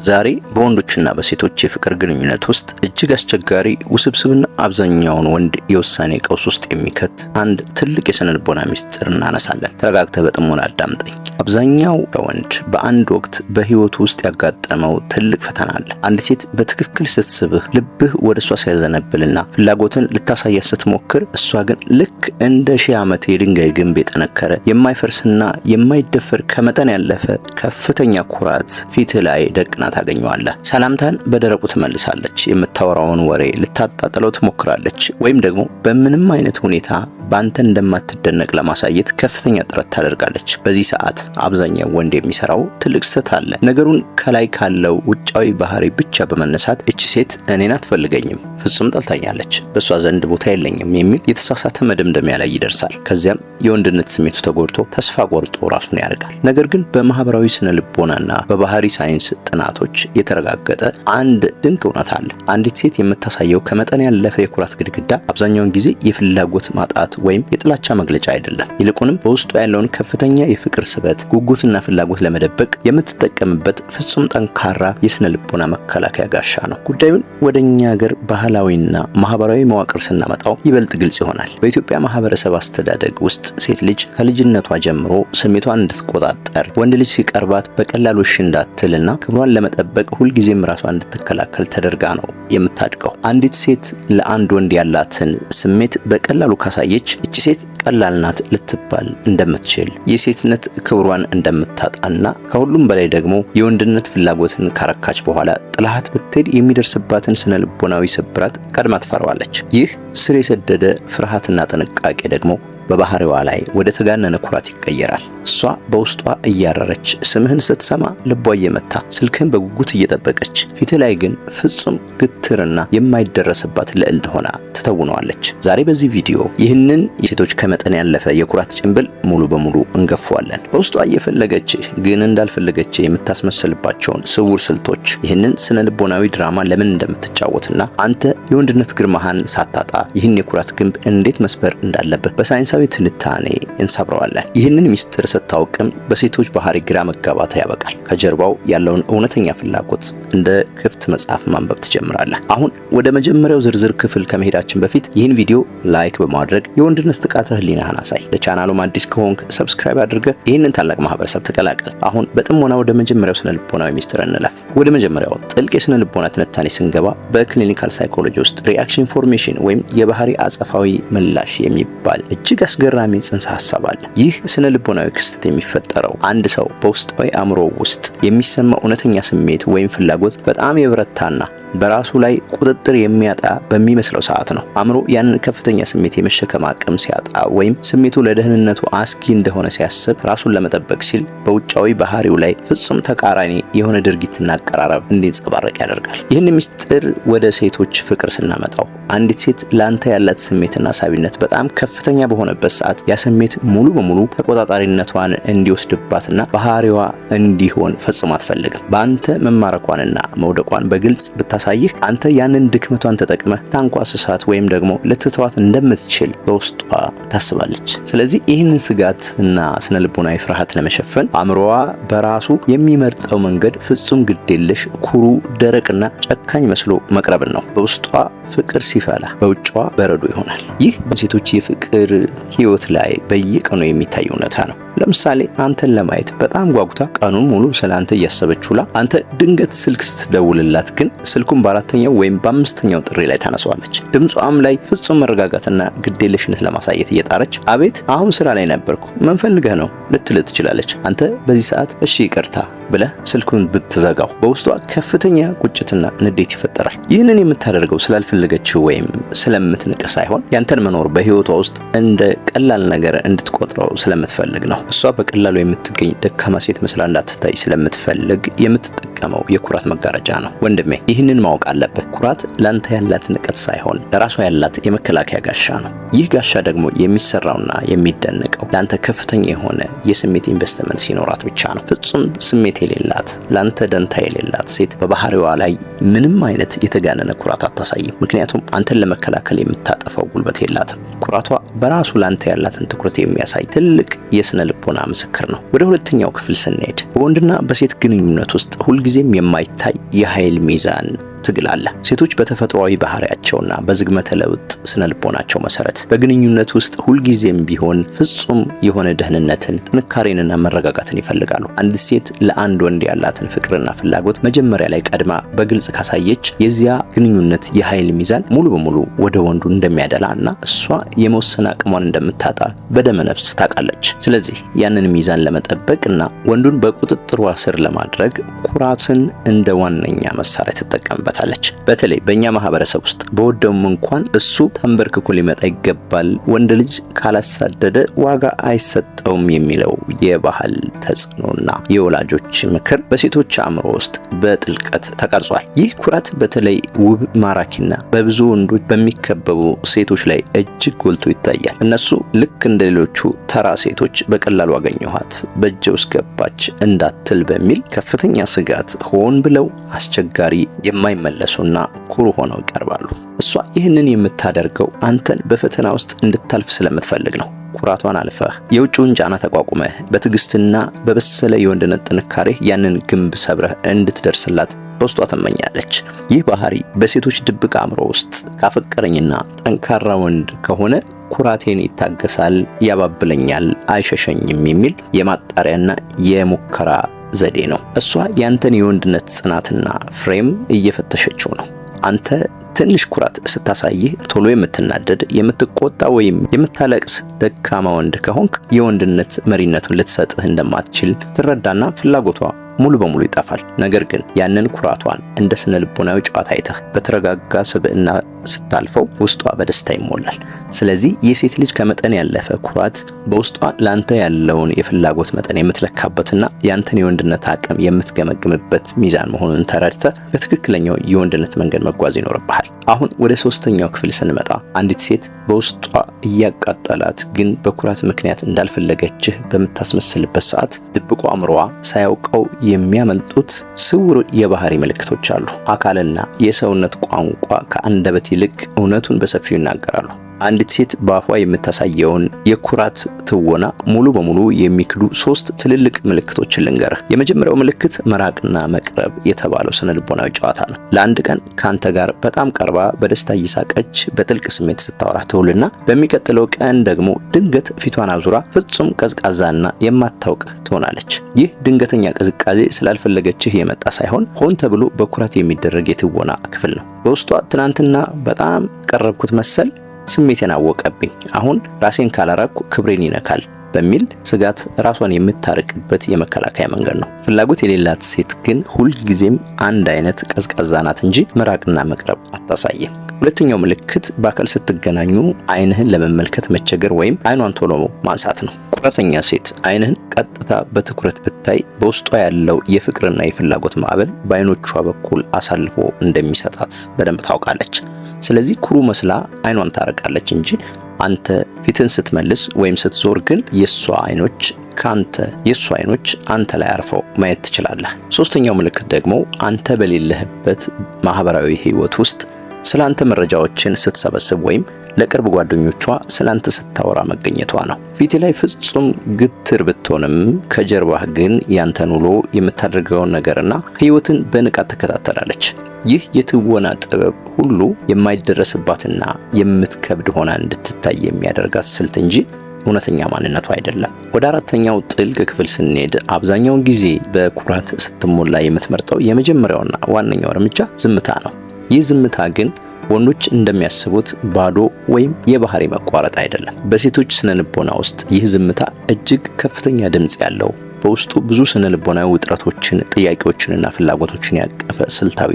ዛሬ በወንዶችና በሴቶች የፍቅር ግንኙነት ውስጥ እጅግ አስቸጋሪ፣ ውስብስብና አብዛኛውን ወንድ የውሳኔ ቀውስ ውስጥ የሚከት አንድ ትልቅ የስነ ልቦና ሚስጥር እናነሳለን። ተረጋግተህ በጥሞና አዳምጠኝ። አብዛኛው ወንድ በአንድ ወቅት በህይወቱ ውስጥ ያጋጠመው ትልቅ ፈተና አለ። አንድ ሴት በትክክል ስትስብህ፣ ልብህ ወደ እሷ ሲያዘነብልና ፍላጎትን ልታሳያት ስትሞክር፣ እሷ ግን ልክ እንደ ሺህ ዓመት የድንጋይ ግንብ የጠነከረ፣ የማይፈርስና የማይደፈር ከመጠን ያለፈ ከፍተኛ ኩራት ፊትህ ላይ ደቅና ታገኘዋለህ። ሰላምታን በደረቁ ትመልሳለች። የምታወራውን ወሬ ልታጣጥለው ትሞክራለች። ወይም ደግሞ በምንም አይነት ሁኔታ በአንተ እንደማትደነቅ ለማሳየት ከፍተኛ ጥረት ታደርጋለች። በዚህ ሰዓት አብዛኛው ወንድ የሚሰራው ትልቅ ስህተት አለ። ነገሩን ከላይ ካለው ውጫዊ ባህሪ ብቻ በመነሳት እቺ ሴት እኔን አትፈልገኝም፣ ፍጹም ጠልታኛለች፣ በእሷ ዘንድ ቦታ የለኝም የሚል የተሳሳተ መደምደሚያ ላይ ይደርሳል። ከዚያም የወንድነት ስሜቱ ተጎድቶ ተስፋ ቆርጦ ራሱን ያርቃል። ነገር ግን በማህበራዊ ስነ ልቦናና በባህሪ ሳይንስ ጥናቶች የተረጋገጠ አንድ ድንቅ እውነት አለ። አንዲት ሴት የምታሳየው ከመጠን ያለፈ የኩራት ግድግዳ አብዛኛውን ጊዜ የፍላጎት ማጣት ወይም የጥላቻ መግለጫ አይደለም። ይልቁንም በውስጡ ያለውን ከፍተኛ የፍቅር ስበት፣ ጉጉትና ፍላጎት ለመደበቅ የምትጠቀምበት ፍጹም ጠንካራ የስነ ልቦና መከላከያ ጋሻ ነው። ጉዳዩን ወደ እኛ ሀገር ባህላዊና ማህበራዊ መዋቅር ስናመጣው ይበልጥ ግልጽ ይሆናል። በኢትዮጵያ ማህበረሰብ አስተዳደግ ውስጥ ሴት ልጅ ከልጅነቷ ጀምሮ ስሜቷን እንድትቆጣጠር፣ ወንድ ልጅ ሲቀርባት በቀላሉ እሺ እንዳትልና ክብሯን ለመጠበቅ ሁልጊዜም ራሷን እንድትከላከል ተደርጋ ነው የምታድገው። አንዲት ሴት ለአንድ ወንድ ያላትን ስሜት በቀላሉ ካሳየች እቺ ሴት ቀላል ናት ልትባል እንደምትችል፣ የሴትነት ክብሯን እንደምታጣና ከሁሉም በላይ ደግሞ የወንድነት ፍላጎትን ካረካች በኋላ ጥላሃት ብትሄድ የሚደርስባትን ስነ ልቦናዊ ስብራት ቀድማ ትፈራዋለች። ይህ ስር የሰደደ ፍርሃትና ጥንቃቄ ደግሞ በባህሪዋ ላይ ወደ ተጋነነ ኩራት ይቀየራል። እሷ በውስጧ እያረረች፣ ስምህን ስትሰማ ልቧ እየመታ፣ ስልክህን በጉጉት እየጠበቀች፣ ፊትህ ላይ ግን ፍጹም ግትርና የማይደረስባት ልዕልት ሆና ትተውነዋለች። ዛሬ በዚህ ቪዲዮ ይህንን የሴቶች ከመጠን ያለፈ የኩራት ጭንብል ሙሉ በሙሉ እንገፈዋለን። በውስጧ እየፈለገች ግን እንዳልፈለገች የምታስመስልባቸውን ስውር ስልቶች፣ ይህንን ስነ ልቦናዊ ድራማ ለምን እንደምትጫወትና አንተ የወንድነት ግርማህን ሳታጣ ይህን የኩራት ግንብ እንዴት መስበር እንዳለብህ በሳይንሳዊ ትንታኔ እንሰብረዋለን። ይህንን ሚስጥር ስታውቅም በሴቶች ባህሪ ግራ መጋባት ያበቃል። ከጀርባው ያለውን እውነተኛ ፍላጎት እንደ ክፍት መጽሐፍ ማንበብ ትጀምራለህ። አሁን ወደ መጀመሪያው ዝርዝር ክፍል ከመሄዳችን በፊት ይህን ቪዲዮ like በማድረግ የወንድነት ንቃተ ህሊናህን አሳይ። ለቻናሉም አዲስ ከሆንክ subscribe አድርገህ ይህንን ታላቅ ማህበረሰብ ተቀላቀል። አሁን በጥሞና ወደ መጀመሪያው ስነ ልቦናዊ ሚስጥር እንለፍ። ወደ መጀመሪያው ጥልቅ የስነ ልቦና ትንታኔ ስንገባ በ clinical psychology ውስጥ reaction formation ወይም የባህሪ አጸፋዊ ምላሽ የሚባል እጅግ አስገራሚ ጽንሰ ሀሳብ አለ። ይህ ስነ ልቦናዊ ክስተት የሚፈጠረው አንድ ሰው በውስጣዊ አእምሮ ውስጥ የሚሰማ እውነተኛ ስሜት ወይም ፍላጎት በጣም የበረታና በራሱ ላይ ቁጥጥር የሚያጣ በሚመስለው ሰዓት ነው። አእምሮ ያንን ከፍተኛ ስሜት የመሸከም አቅም ሲያጣ ወይም ስሜቱ ለደህንነቱ አስጊ እንደሆነ ሲያስብ፣ ራሱን ለመጠበቅ ሲል በውጫዊ ባህሪው ላይ ፍጹም ተቃራኒ የሆነ ድርጊትና አቀራረብ እንዲንጸባረቅ ያደርጋል። ይህን ምስጢር ወደ ሴቶች ፍቅር ስናመጣው፣ አንዲት ሴት ለአንተ ያላት ስሜትና ሳቢነት በጣም ከፍተኛ በሆነበት ሰዓት ያ ስሜት ሙሉ በሙሉ ተቆጣጣሪነቷን እንዲወስድባትና ባህሪዋ እንዲሆን ፈጽሞ አትፈልግም። በአንተ መማረኳንና መውደቋን በግልጽ ብታሳይህ አንተ ያንን ድክመቷን ተጠቅመህ ታንኳስሳት ወይም ደግሞ ልትተዋት እንደምትችል በውስጧ ታስባለች። ስለዚህ ይህንን ስጋት እና ስነ ልቦናዊ ፍርሃት ለመሸፈን አእምሮዋ በራሱ የሚመርጠው መንገድ ፍጹም ግዴለሽ፣ ኩሩ፣ ደረቅና ጨካኝ መስሎ መቅረብን ነው። በውስጧ ፍቅር ሲፈላ በውጭዋ በረዶ ይሆናል። ይህ በሴቶች የፍቅር ህይወት ላይ በየቀኑ የሚታይ እውነታ ነው። ለምሳሌ አንተን ለማየት በጣም ጓጉታ ቀኑን ሙሉ ስለ አንተ እያሰበች ውላ አንተ ድንገት ስልክ ስትደውልላት ግን ስልኩን በአራተኛው ወይም በአምስተኛው ጥሪ ላይ ታነሳዋለች። ድምጿም ላይ ፍጹም መረጋጋትና ግዴለሽነት ለማሳየት እየጣረች "አቤት፣ አሁን ስራ ላይ ነበርኩ፣ ምን ፈልገህ ነው?" ልትል ትችላለች። አንተ በዚህ ሰዓት "እሺ፣ ይቅርታ" ብለህ ስልኩን ብትዘጋው በውስጧ ከፍተኛ ቁጭትና ንዴት ይፈጠራል። ይህንን የምታደርገው ስላልፈለገችህ ወይም ስለምትንቅህ ሳይሆን ያንተን መኖር በህይወቷ ውስጥ እንደ ቀላል ነገር እንድትቆጥረው ስለምትፈልግ ነው። እሷ በቀላሉ የምትገኝ ደካማ ሴት መስላ እንዳትታይ ስለምትፈልግ የምትጠቀመው የኩራት መጋረጃ ነው። ወንድሜ፣ ይህንን ማወቅ አለብህ። ኩራት ላንተ ያላት ንቀት ሳይሆን ለራሷ ያላት የመከላከያ ጋሻ ነው። ይህ ጋሻ ደግሞ የሚሰራውና የሚደነቀው ለአንተ ከፍተኛ የሆነ የስሜት ኢንቨስትመንት ሲኖራት ብቻ ነው። ፍጹም ስሜት የሌላት፣ ለአንተ ደንታ የሌላት ሴት በባህሪዋ ላይ ምንም አይነት የተጋነነ ኩራት አታሳይም። ምክንያቱም አንተን ለመከላከል የምታጠፋው ጉልበት የላትም። ኩራቷ በራሱ ለአንተ ያላትን ትኩረት የሚያሳይ ትልቅ የስነ ልቦና ምስክር ነው። ወደ ሁለተኛው ክፍል ስንሄድ በወንድና በሴት ግንኙነት ውስጥ ሁልጊዜም የማይታይ የኃይል ሚዛን ትግል አለ። ሴቶች በተፈጥሯዊ ባህሪያቸውና በዝግመተ ለውጥ ስነ ልቦናቸው መሰረት በግንኙነት ውስጥ ሁልጊዜም ቢሆን ፍጹም የሆነ ደህንነትን፣ ጥንካሬንና መረጋጋትን ይፈልጋሉ። አንድ ሴት ለአንድ ወንድ ያላትን ፍቅርና ፍላጎት መጀመሪያ ላይ ቀድማ በግልጽ ካሳየች የዚያ ግንኙነት የኃይል ሚዛን ሙሉ በሙሉ ወደ ወንዱ እንደሚያደላ እና እሷ የመወሰን አቅሟን እንደምታጣ በደመ ነፍስ ታውቃለች። ስለዚህ ያንን ሚዛን ለመጠበቅ እና ወንዱን በቁጥጥሯ ስር ለማድረግ ኩራትን እንደ ዋነኛ መሳሪያ ትጠቀምበታለች። በተለይ በእኛ ማህበረሰብ ውስጥ በወደውም እንኳን እሱ ተንበርክኮ ሊመጣ ይገባል፣ ወንድ ልጅ ካላሳደደ ዋጋ አይሰጠውም የሚለው የባህል ተጽዕኖና የወላጆች ምክር በሴቶች አእምሮ ውስጥ በጥልቀት ተቀርጿል። ይህ ኩራት በተለይ ውብ፣ ማራኪና በብዙ ወንዶች በሚከበቡ ሴቶች ላይ እጅግ ጎልቶ ይታያል። እነሱ ልክ እንደ ሌሎቹ ተራ ሴቶች በቀላሉ አገኘኋት፣ በእጄ ውስጥ ገባች እንዳትል በሚል ከፍተኛ ስጋት ሆን ብለው አስቸጋሪ፣ የማይመለሱና ኩሩ ሆነው ይቀርባሉ። እሷ ይህንን የምታደርገው አንተን በፈተና ውስጥ እንድታልፍ ስለምትፈልግ ነው። ኩራቷን አልፈህ፣ የውጭውን ጫና ተቋቁመህ፣ በትዕግስትና በበሰለ የወንድነት ጥንካሬ ያንን ግንብ ሰብረህ እንድትደርስላት በውስጧ ትመኛለች። ይህ ባህሪ በሴቶች ድብቅ አእምሮ ውስጥ ካፈቀረኝና ጠንካራ ወንድ ከሆነ ኩራቴን ይታገሳል፣ ያባብለኛል፣ አይሸሸኝም የሚል የማጣሪያና የሙከራ ዘዴ ነው። እሷ ያንተን የወንድነት ጽናትና frame እየፈተሸችው ነው። አንተ ትንሽ ኩራት ስታሳይህ ቶሎ የምትናደድ፣ የምትቆጣ ወይም የምታለቅስ ደካማ ወንድ ከሆንክ የወንድነት መሪነቱን ልትሰጥህ እንደማትችል ትረዳና ፍላጎቷ ሙሉ በሙሉ ይጠፋል። ነገር ግን ያንን ኩራቷን እንደ ስነ ልቦናዊ ጨዋታ አይተህ በተረጋጋ ስብዕና ስታልፈው ውስጧ በደስታ ይሞላል። ስለዚህ የሴት ልጅ ከመጠን ያለፈ ኩራት በውስጧ ላንተ ያለውን የፍላጎት መጠን የምትለካበትና ያንተን የወንድነት አቅም የምትገመግምበት ሚዛን መሆኑን ተረድተህ በትክክለኛው የወንድነት መንገድ መጓዝ ይኖርብሃል። አሁን ወደ ሶስተኛው ክፍል ስንመጣ አንዲት ሴት በውስጧ እያቃጠላት ግን በኩራት ምክንያት እንዳልፈለገችህ በምታስመስልበት ሰዓት ድብቁ አእምሮዋ ሳያውቀው የሚያመልጡት ስውር የባህሪ ምልክቶች አሉ። አካልና የሰውነት ቋንቋ ከአንደበት ይልቅ እውነቱን በሰፊው ይናገራሉ። አንዲት ሴት በአፏ የምታሳየውን የኩራት ትወና ሙሉ በሙሉ የሚክዱ ሶስት ትልልቅ ምልክቶችን ልንገርህ። የመጀመሪያው ምልክት መራቅና መቅረብ የተባለው ስነ ልቦናዊ ጨዋታ ነው። ለአንድ ቀን ካንተ ጋር በጣም ቀርባ በደስታ እየሳቀች በጥልቅ ስሜት ስታወራ ትውልና በሚቀጥለው ቀን ደግሞ ድንገት ፊቷን አዙራ ፍጹም ቀዝቃዛና የማታውቅህ ትሆናለች። ይህ ድንገተኛ ቅዝቃዜ ስላልፈለገችህ የመጣ ሳይሆን ሆን ተብሎ በኩራት የሚደረግ የትወና ክፍል ነው። በውስጧ ትናንትና በጣም ቀረብኩት መሰል፣ ስሜቴን አወቀብኝ፣ አሁን ራሴን ካላራቅኩ ክብሬን ይነካል በሚል ስጋት ራሷን የምታርቅበት የመከላከያ መንገድ ነው። ፍላጎት የሌላት ሴት ግን ሁልጊዜም አንድ አይነት ቀዝቃዛ ናት እንጂ መራቅና መቅረብ አታሳይም። ሁለተኛው ምልክት በአካል ስትገናኙ ዓይንህን ለመመልከት መቸገር ወይም ዓይኗን ቶሎ ማንሳት ነው። ኩራተኛ ሴት ዓይንህን ቀጥታ በትኩረት ብታይ በውስጧ ያለው የፍቅርና የፍላጎት ማዕበል በዓይኖቿ በኩል አሳልፎ እንደሚሰጣት በደንብ ታውቃለች። ስለዚህ ኩሩ መስላ ዓይኗን ታርቃለች እንጂ አንተ ፊትን ስትመልስ ወይም ስትዞር ግን የሷ አይኖች አንተ ላይ አርፈው ማየት ትችላለህ። ሶስተኛው ምልክት ደግሞ አንተ በሌለህበት ማህበራዊ ህይወት ውስጥ ስለ አንተ መረጃዎችን ስትሰበስብ ወይም ለቅርብ ጓደኞቿ ስለ አንተ ስታወራ መገኘቷ ነው። ፊት ላይ ፍጹም ግትር ብትሆንም ከጀርባህ ግን ያንተን ውሎ፣ የምታደርገውን ነገርና ህይወትን በንቃት ትከታተላለች። ይህ የትወና ጥበብ ሁሉ የማይደረስባትና የምትከብድ ሆና እንድትታይ የሚያደርጋት ስልት እንጂ እውነተኛ ማንነቱ አይደለም። ወደ አራተኛው ጥልቅ ክፍል ስንሄድ አብዛኛውን ጊዜ በኩራት ስትሞላ የምትመርጠው የመጀመሪያውና ዋነኛው እርምጃ ዝምታ ነው። ይህ ዝምታ ግን ወንዶች እንደሚያስቡት ባዶ ወይም የባህሪ መቋረጥ አይደለም። በሴቶች ስነ ልቦና ውስጥ ይህ ዝምታ እጅግ ከፍተኛ ድምፅ ያለው፣ በውስጡ ብዙ ስነ ልቦናዊ ውጥረቶችን፣ ጥያቄዎችንና ፍላጎቶችን ያቀፈ ስልታዊ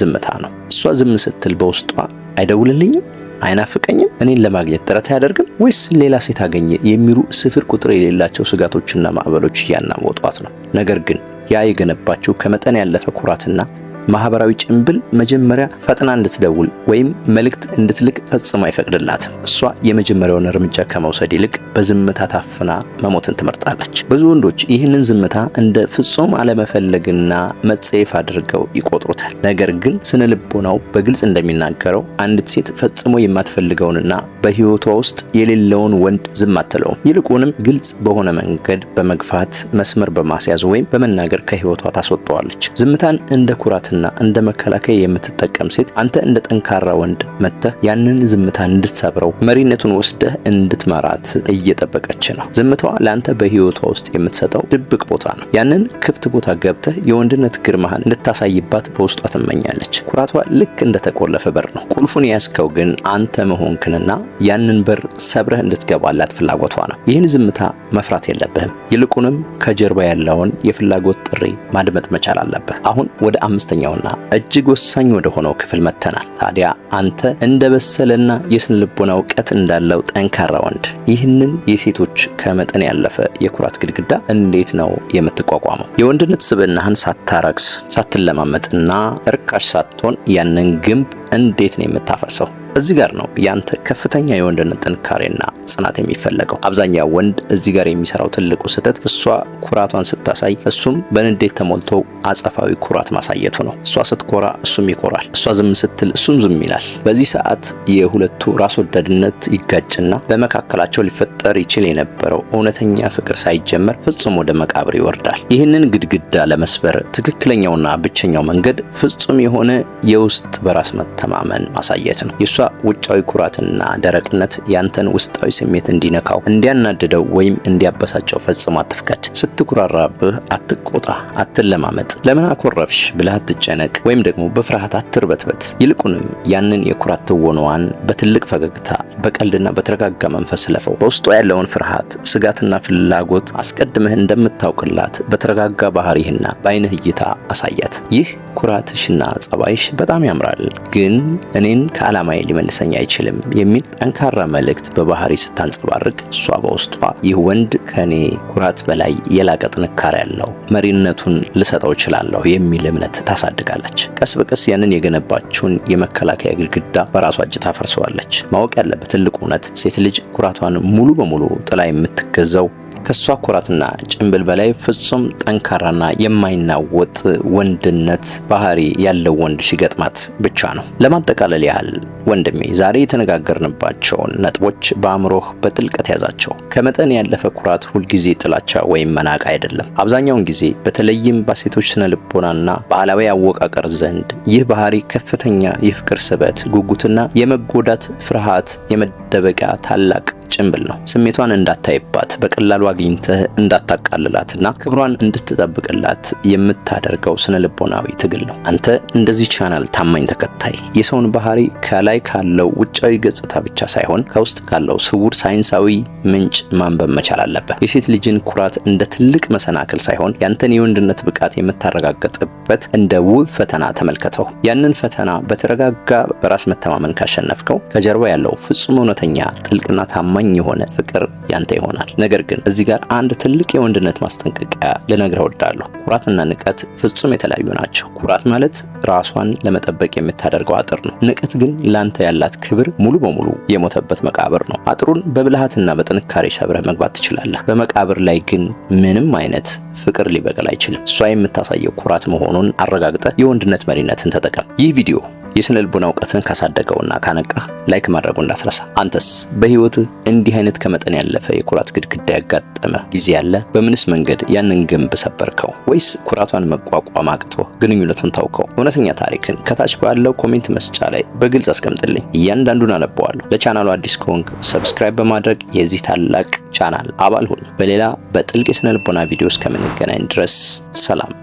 ዝምታ ነው። እሷ ዝም ስትል በውስጧ አይደውልልኝም፣ አይናፍቀኝም፣ እኔን ለማግኘት ጥረት አያደርግም ወይስ ሌላ ሴት አገኘ የሚሉ ስፍር ቁጥር የሌላቸው ስጋቶችና ማዕበሎች እያናወጧት ነው። ነገር ግን ያ የገነባችው ከመጠን ያለፈ ኩራትና ማህበራዊ ጭንብል መጀመሪያ ፈጥና እንድትደውል ወይም መልእክት እንድትልክ ፈጽሞ አይፈቅድላትም። እሷ የመጀመሪያውን እርምጃ ከመውሰድ ይልቅ በዝምታ ታፍና መሞትን ትመርጣለች። ብዙ ወንዶች ይህንን ዝምታ እንደ ፍጹም አለመፈለግና መጸየፍ አድርገው ይቆጥሩታል። ነገር ግን ስነ ልቦናው በግልጽ እንደሚናገረው አንዲት ሴት ፈጽሞ የማትፈልገውንና በህይወቷ ውስጥ የሌለውን ወንድ ዝም አትለውም። ይልቁንም ግልጽ በሆነ መንገድ በመግፋት፣ መስመር በማስያዝ ወይም በመናገር ከህይወቷ ታስወጣዋለች። ዝምታን እንደ ኩራትና እንደ መከላከያ የምትጠቀም ሴት አንተ እንደ ጠንካራ ወንድ መጥተህ ያንን ዝምታ እንድትሰብረው፣ መሪነቱን ወስደህ እንድትመራት እየጠበቀች ነው። ዝምታዋ ለአንተ በህይወቷ ውስጥ የምትሰጠው ድብቅ ቦታ ነው። ያንን ክፍት ቦታ ገብተህ የወንድነት ግርማህን እንድታሳይባት በውስጧ ትመኛለች። ኩራቷ ልክ እንደተቆለፈ በር ነው። ቁልፉን የያዝከው ግን አንተ መሆንክንና ያንን በር ሰብረህ እንድትገባላት ፍላጎቷ ነው። ይህን ዝምታ መፍራት የለብህም። ይልቁንም ከጀርባ ያለውን የፍላጎት ጥሪ ማድመጥ መቻል አለብህ። አሁን ወደ አምስተኛውና እጅግ ወሳኝ ወደ ሆነው ክፍል መጥተናል። ታዲያ አንተ እንደ በሰለና የስነ ልቦና እውቀት እንዳለው ጠንካራ ወንድ ይህንን የሴቶች ከመጠን ያለፈ የኩራት ግድግዳ እንዴት ነው የምትቋቋመው? የወንድነት ስብዕናህን ሳታረክስ፣ ሳትለማመጥና እርካሽ ሳትሆን ያንን ግንብ እንዴት ነው የምታፈርሰው? እዚህ ጋር ነው ያንተ ከፍተኛ የወንድነት ጥንካሬና ጽናት የሚፈለገው። አብዛኛው ወንድ እዚህ ጋር የሚሰራው ትልቁ ስህተት እሷ ኩራቷን ስታሳይ እሱም በንዴት ተሞልቶ አጸፋዊ ኩራት ማሳየቱ ነው። እሷ ስትኮራ እሱም ይኮራል። እሷ ዝም ስትል እሱም ዝም ይላል። በዚህ ሰዓት የሁለቱ ራስ ወዳድነት ይጋጭና በመካከላቸው ሊፈጠር ይችል የነበረው እውነተኛ ፍቅር ሳይጀመር ፍጹም ወደ መቃብር ይወርዳል። ይህንን ግድግዳ ለመስበር ትክክለኛውና ብቸኛው መንገድ ፍጹም የሆነ የውስጥ በራስ መተማመን ማሳየት ነው። የእሷ ውጫዊ ኩራትና ደረቅነት ያንተን ውስጣዊ ስሜት እንዲነካው፣ እንዲያናድደው ወይም እንዲያበሳጨው ፈጽሞ አትፍቀድ። ስትኩራራብህ አትቆጣ፣ አትለማመጥ። ለምን አኮረፍሽ ብለህ አትጨነቅ፣ ወይም ደግሞ በፍርሃት አትርበትበት። ይልቁንም ያንን የኩራት ትወናዋን በትልቅ ፈገግታ፣ በቀልድና በተረጋጋ መንፈስ ለፈው። በውስጧ ያለውን ፍርሃት፣ ስጋትና ፍላጎት አስቀድመህ እንደምታውቅላት በተረጋጋ ባህሪህና በአይንህ እይታ አሳያት። ይህ ኩራትሽና ጸባይሽ በጣም ያምራል፣ ግን እኔን ከዓላማዬ ሊመልሰኝ አይችልም የሚል ጠንካራ መልእክት በባህሪ ስታንጸባርቅ እሷ በውስጧ ይህ ወንድ ከኔ ኩራት በላይ የላቀ ጥንካሬ ያለው፣ መሪነቱን ልሰጠው እችላለሁ የሚል እምነት ታሳድጋለች። ቀስ በቀስ ያንን የገነባችውን የመከላከያ ግድግዳ በራሷ እጅ ታፈርሰዋለች። ማወቅ ያለበት ትልቁ እውነት ሴት ልጅ ኩራቷን ሙሉ በሙሉ ጥላ የምትገዛው ከሷ ኩራትና ጭንብል በላይ ፍጹም ጠንካራና የማይናወጥ ወንድነት ባህሪ ያለው ወንድ ሲገጥማት ብቻ ነው። ለማጠቃለል ያህል ወንድሜ፣ ዛሬ የተነጋገርንባቸውን ነጥቦች በአእምሮህ በጥልቀት ያዛቸው። ከመጠን ያለፈ ኩራት ሁልጊዜ ጥላቻ ወይም መናቅ አይደለም። አብዛኛውን ጊዜ በተለይም በሴቶች ስነ ልቦናና ባህላዊ አወቃቀር ዘንድ ይህ ባህሪ ከፍተኛ የፍቅር ስበት፣ ጉጉትና የመጎዳት ፍርሃት የመደበቂያ ታላቅ ጭንብል ነው። ስሜቷን እንዳታይባት፣ በቀላሉ አግኝተህ እንዳታቃልላትና ክብሯን እንድትጠብቅላት የምታደርገው ስነ ልቦናዊ ትግል ነው። አንተ እንደዚህ ቻናል ታማኝ ተከታይ የሰውን ባህሪ ከላይ ካለው ውጫዊ ገጽታ ብቻ ሳይሆን ከውስጥ ካለው ስውር ሳይንሳዊ ምንጭ ማንበብ መቻል አለብህ። የሴት ልጅን ኩራት እንደ ትልቅ መሰናክል ሳይሆን ያንተን የወንድነት ብቃት የምታረጋግጥበት እንደ ውብ ፈተና ተመልከተው። ያንን ፈተና በተረጋጋ በራስ መተማመን ካሸነፍከው ከጀርባ ያለው ፍጹም እውነተኛ፣ ጥልቅና ታማኝ የሆነ ፍቅር ያንተ ይሆናል። ነገር ግን እዚህ ጋር አንድ ትልቅ የወንድነት ማስጠንቀቂያ ልነግርህ እወዳለሁ። ኩራትና ንቀት ፍጹም የተለያዩ ናቸው። ኩራት ማለት ራሷን ለመጠበቅ የምታደርገው አጥር ነው። ንቀት ግን ላንተ ያላት ክብር ሙሉ በሙሉ የሞተበት መቃብር ነው። አጥሩን በብልሃትና በጥንካሬ ሰብረህ መግባት ትችላለህ። በመቃብር ላይ ግን ምንም አይነት ፍቅር ሊበቅል አይችልም። እሷ የምታሳየው ኩራት መሆኑን አረጋግጠህ የወንድነት መሪነትን ተጠቀም። ይህ ቪዲዮ የስነ ልቦና እውቀትን ካሳደገውና ካነቃህ like ማድረጉ እንዳትረሳ። አንተስ በህይወትህ እንዲህ አይነት ከመጠን ያለፈ የኩራት ግድግዳ ያጋጠመህ ጊዜ አለ? በምንስ መንገድ ያንን ግንብ ሰበርከው? ወይስ ኩራቷን መቋቋም አቅቶህ ግንኙነቱን ተውከው? እውነተኛ ታሪክህን ከታች ባለው comment መስጫ ላይ በግልጽ አስቀምጥልኝ። እያንዳንዱን አነበዋለሁ። ለቻናሉ አዲስ ከሆንክ subscribe በማድረግ የዚህ ታላቅ ቻናል አባል ሁን። በሌላ በጥልቅ የስነ ልቦና ቪዲዮ እስከምንገናኝ ድረስ ሰላም።